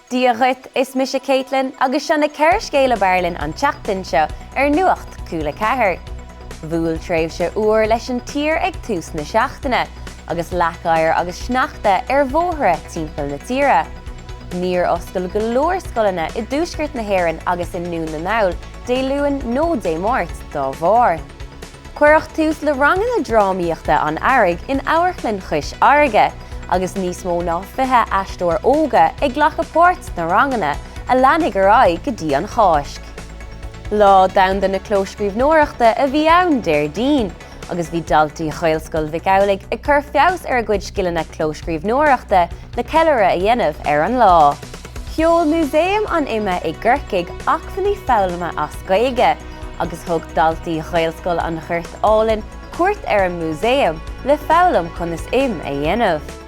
Dia dhuit, is mise Caitlin agus seo na 4 scéal ab fhearr linn an tseachtain seo ar Nuacht Cúla 4. Bhuail tréimhse fhuar leis an tír ag tús na seachtaine, agus leac oighir agus sneachta ar bhóithre timpeall na tíre. Níor oscail go leor scoileanna i dtuaisceart na hÉireann agus i nDún na nGall Dé Luain nó Dé Máirt dá bharr. Cuireadh tús le ranganna drámaíochta an Earraigh in Amharclann Chois Fharraige agus níos mó ná 20 aisteoir óga ag glacadh páirt sna ranganna a leanfaidh ar aghaidh go dtí an Cháisc. Lá Domhanda na Clóscríbhneoireachta a bhí ann Déardaoin agus bhí daltaí Ghaelscoil Mhic Amhlaigh ag cur feabhas ar a gcuid scileanna clóscríbhneoireachta le ceiliúradh a dhéanamh ar an lá. Sheol Músaem an Ime i gCorcaigh acmhainní foghlama as Gaeilge. agus thug daltaí Ghaelscoil an Ghoirt Álainn cuairt ar an músaem le foghlaim conas im a dhéanamh.